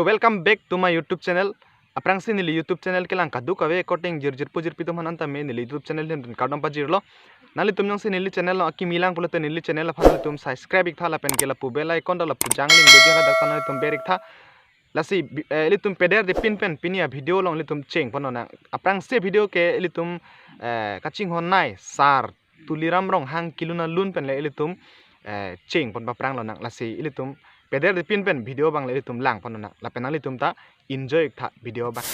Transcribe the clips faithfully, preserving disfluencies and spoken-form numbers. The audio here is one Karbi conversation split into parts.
Welcome back to my YouTube channel. Aphrangsi neli YouTube channel kelang kadokave korte jirjirpo jirpi atum aphan anta me neli YouTube channel ahin kardom pajirlo. Nanglitum jongsi neli channel along akimi lang pulote neli channel aphan nanglitum subscribe iktha lapen ke lapu bell icon ta lapu jangling doji hala dak ta nanglitum ber iktha. Lasi bi- eh, ilitum pederdepin pen pini a-video along ilitum chengpon lonang. Aphrangsi video ke ilitum eh, kachinghon nei sar Tuliram Ronghang kelun alun pen le ilitum eh, chengpon paphrang lonang. Lasi ilitum pederdepin pen video abang le ilitum langpon lonang. Lapen nanglitum ta enjoy iktha video abang.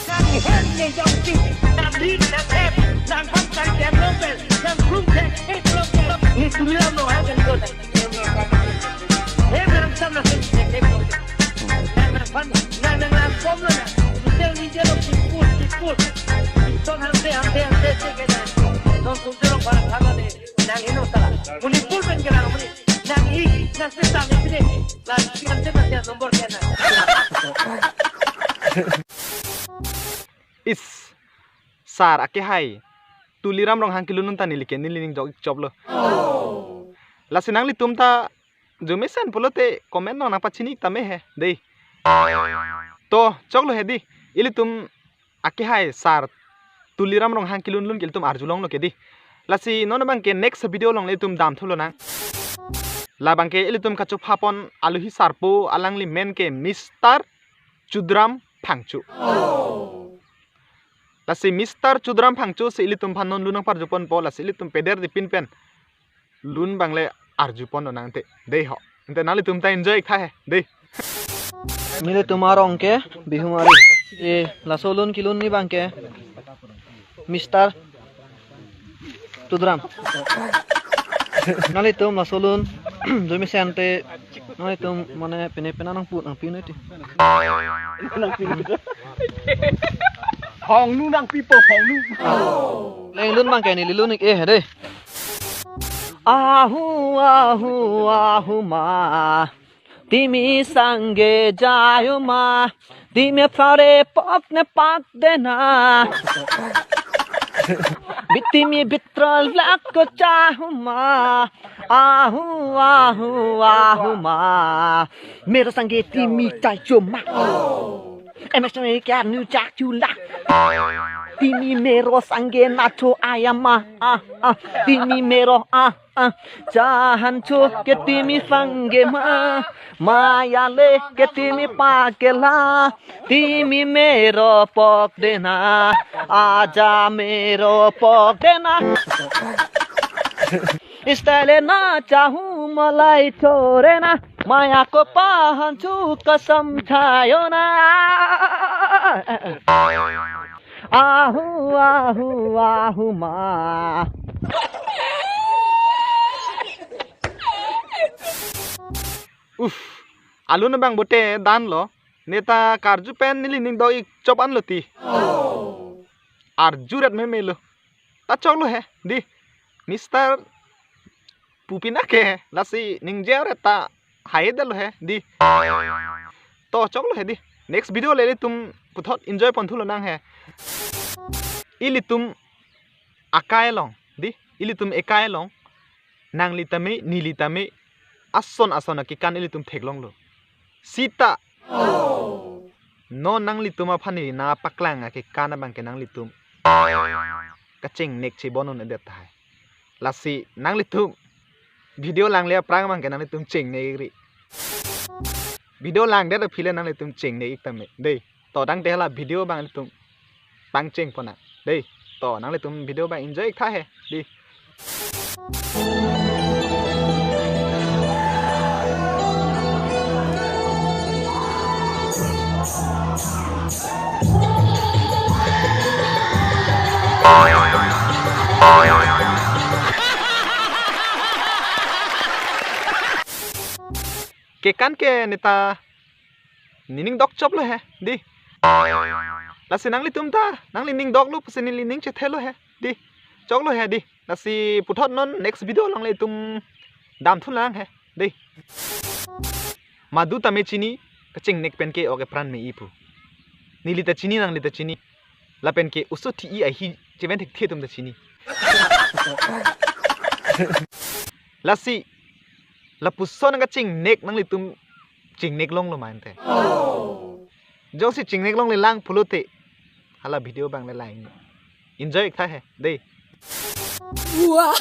Nang het ne jongsi, nang rit nang hep, nang ham nang jem lovel, nang krum jem hep lovel. Ni Tuliram Ronghang kan ko nang. Hep nang sam nang hep hep lovel. Nang nang pan, nang nang lang pom lo nang. Ni jel ni jel lo pipul pipul. Son hante hante hante se ke nang. Son kum jorong parang hama ne. Nang ino sala. Muni pul pen ke nang muni. Nang i, nang se sam ni pide. Nang si kan se nang dia nombor ke nang. Is sar ake hai. Tuliram Ronghang kelun alun ta neli ke neli ning jok choplo. Lasi nanglitum ta jumesen pulote comment along nangpachini tame he. Dei. To, choklo he dei. Ilitum ake hai sar Tuliram Ronghang kelun alun ke ilitum arjulonglo ke dei. Lasi non abang ke next video along ilitum damthu lonang. Labang ke ilitum kachopha pon alohi sarpo alangli men ke Mister Chudram Phangcho. Lasi Mister Chudram Phangcho si ilitum aphan non lun nangparjuponpo, lasi ilitum pederdepin pen lun abang le arjupon lonang te. Dei ho. Ante nanglitum ta enjoy iktha he. Dei. Nelitum arong ke Bihumari. E, laso lun kelun ni abang ke Mister Chudram. Nanglitum laso lun jumesen te nanglitum mane pine pina nangpu nangpi noi ti. Hongnu nangpipo hongnu. Leng lun abang ke neli lun ik e he dei. Ahu ahu ahu ma. Timi sangge jayu ma. Timi phare pok ne pak dena. Bitimi bitrol lak ko chahu ma. Ahu ahu ahu ma. Mero sangge timi chayu ma. Em sangge kya nu chak chula. Timi mero sangge nacho ayama. Ah ah. Timi mero ah. Ah, jahan chu ke timi phangge ma, maya le ke timi pakela, timi mero pok dena, aja mero pok dena. Istale na chahu malai chorena, maya ko pahan chu kasam chayona. Ahu ahu ahu ma. Uff, alun abang bote danlo. Neta karju pen neli ning do ik chop anlo ti. Arju ret me melo. Ta choklo he, dei. Mister Pupina ke lasi ningje ret ta hai dalo he, dei. To choklo he, dei. Next video le ilitum puthot enjoy ponthu lonang he. Ilitum akai along, dei. Ilitum ekai along. Nangli tame, neli tame. Ason ason akekan ilitum theklonglo. Sita. Non nanglitum aphan neli nangpaklang akekan abang ke nanglitum kachingnek chebon un-edet tahai. Lasi nanglitum video langle aphrang abang ke nanglitum chingnek ri. Video langdet aphi le nanglitum chingnek ik tame. Dei, to tangte hala video abang ilitum pangcheng pona. Dei, to nanglitum video abang enjoy iktha he. Dei. Kekan ke neta nening dok choplo he, dei. Lasi nanglitum ta, nangli ning doklo pusi neli ning chethelo he, dei. Choklo he, dei. Lasi puthot non next video along le itum damthu lang he, dei. Madu tame chini, kachingnek pen ke ok epran me-i pu. Neli ta chini, nangli ta chini. Lapen ke oso thi-i ahi cheven thekthe atum ta chini. Lasi lapuson kachingnek nanglitum chingnek longlo ma ante. Jongsi chingnek longle lang pulote hala video abang le lang. Enjoy ik tha he, dei. ओ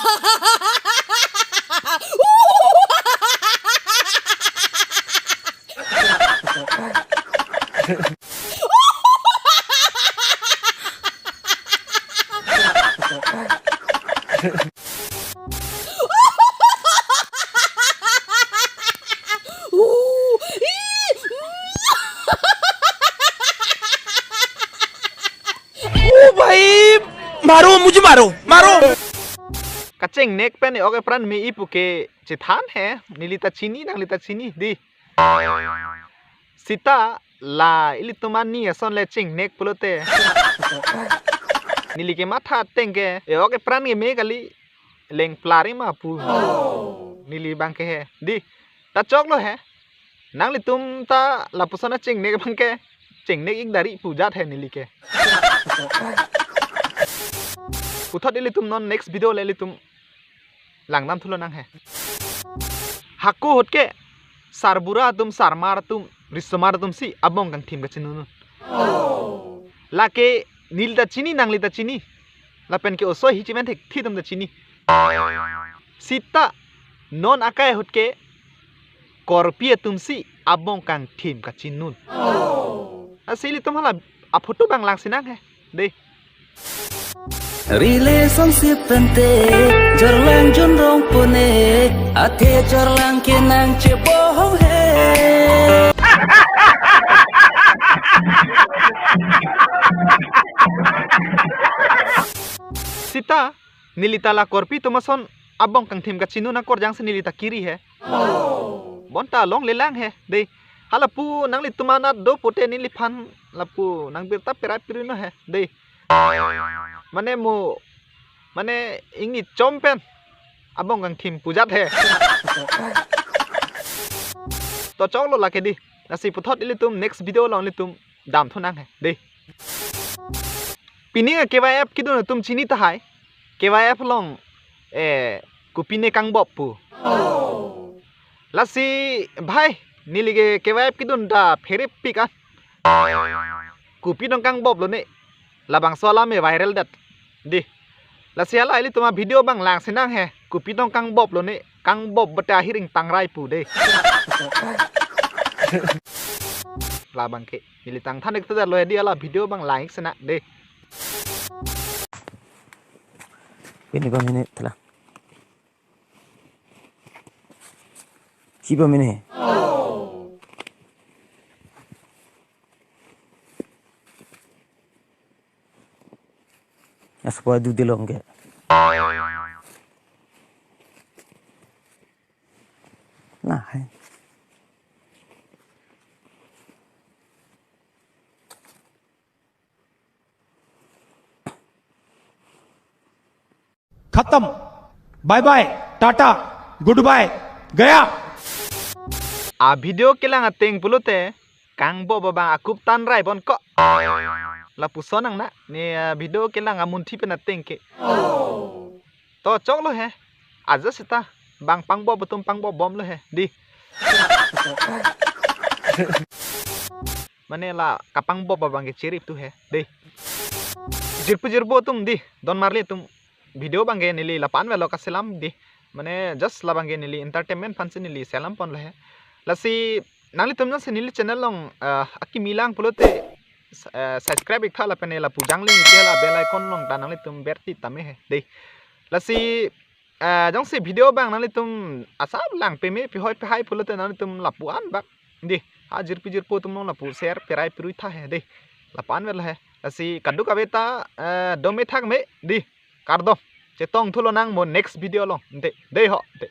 भाई, मारो, मुझे मारो, मारो। Kachingnek pen e-ok epran me-i pu ke chethan he, neli ta chini, nangli ta chini, dei. Seta la ilitum ani ason le chingnek pulote neli ke matha ateng ke e-ok epran ke me kali, leng plari ma pu. Neli abang ke he, dei. Ta choklo he. Nanglitum ta lapuson achingnek abang ke chingnek ik dari pu jat he neli ke. Puthot ilitum non next video le ilitum langdam thulo nang he. Hako ahut ke sarbura atum, sarmar atum, risomar atum si abong kangthim kachinun. Lake neli ta chini, nangli ta chini. Lapen ke osoi hichimen thekthi atum ta chini. Seta non akai ahut ke korpi atum si abong kangthim kachinun. Lasi ilitum hala aphoto abang langsi nang he, dei. Relationship pen te jorlang junrong pone, athe jorlang ke nangchebohong he. Seta neli ta la korpi atum ason abong kangthim kachinun akorjang si neli ta kiri he. Bonta longle lang he, dei. Halapu nanglitum anat do pote neliphan lapu nang birta perai pirino he, dei. Mane mo, mane ingni chom pen abong kangthim pu jat he. To choklo lake, dei. Lasi puthot ilitum next video along ilitum damthu nang he, dei. Pining a-K Y F kedun atum chini tahai. K Y F along, eh, kopine kangbop pu. Lasi bhai, neli ke K Y F kedun ta pherepik an. Kopi tong kangbop lone. Labangso alam e viral dat, dei. Lasi hala ilitum avideo abang langsi nang he. Kopi tong kangbop lone. Kangbop bete ahir ingtangrai pu, dei. Labang ke neli tangthan ik tha lo he, dei, hala video abang lang ik si nang, dei. Pini pamene thala. Si pamene. Aswa du dilong ke. Nah, hai. खत्म। Bye bye, tata, good bye, गया। Avideo kelang ateng pulote kangbop abang akup tanrai pon ko. Lapuson nang na, ne avideo kelang amunthi pen ateng ke. To choklo he. Aja seta bang pangbop atum pangbop bomlo he, dei. Mane la kapangbop abang ke chirip tu he, dei. Jirpo jirpo atum, dei, don marli atum, video abang ke neli lapu-an avelo kaselam, dei. Mane just labang ke neli entertainment aphan si neli selam ponlo he. Lasi nanglitum jongsi neli channel along, eh, akimi lang pulote, eh, subscribe ik tha lapen lapu jangling ik tha la bell icon along ta nanglitum berti tame he, dei. Lasi, eh, jongsi video abang nanglitum asap lang peme pehoi pehai pulote nanglitum lapu-an bak, dei. Ha jirpi jirpo atum along lapu share perai perui tha he, dei. Lapu-an avelo he. Lasi kadokave ta, eh, dome thakme, dei. Kardom. Chetong thulo nang mo next video along. Dei, dei ho, dei.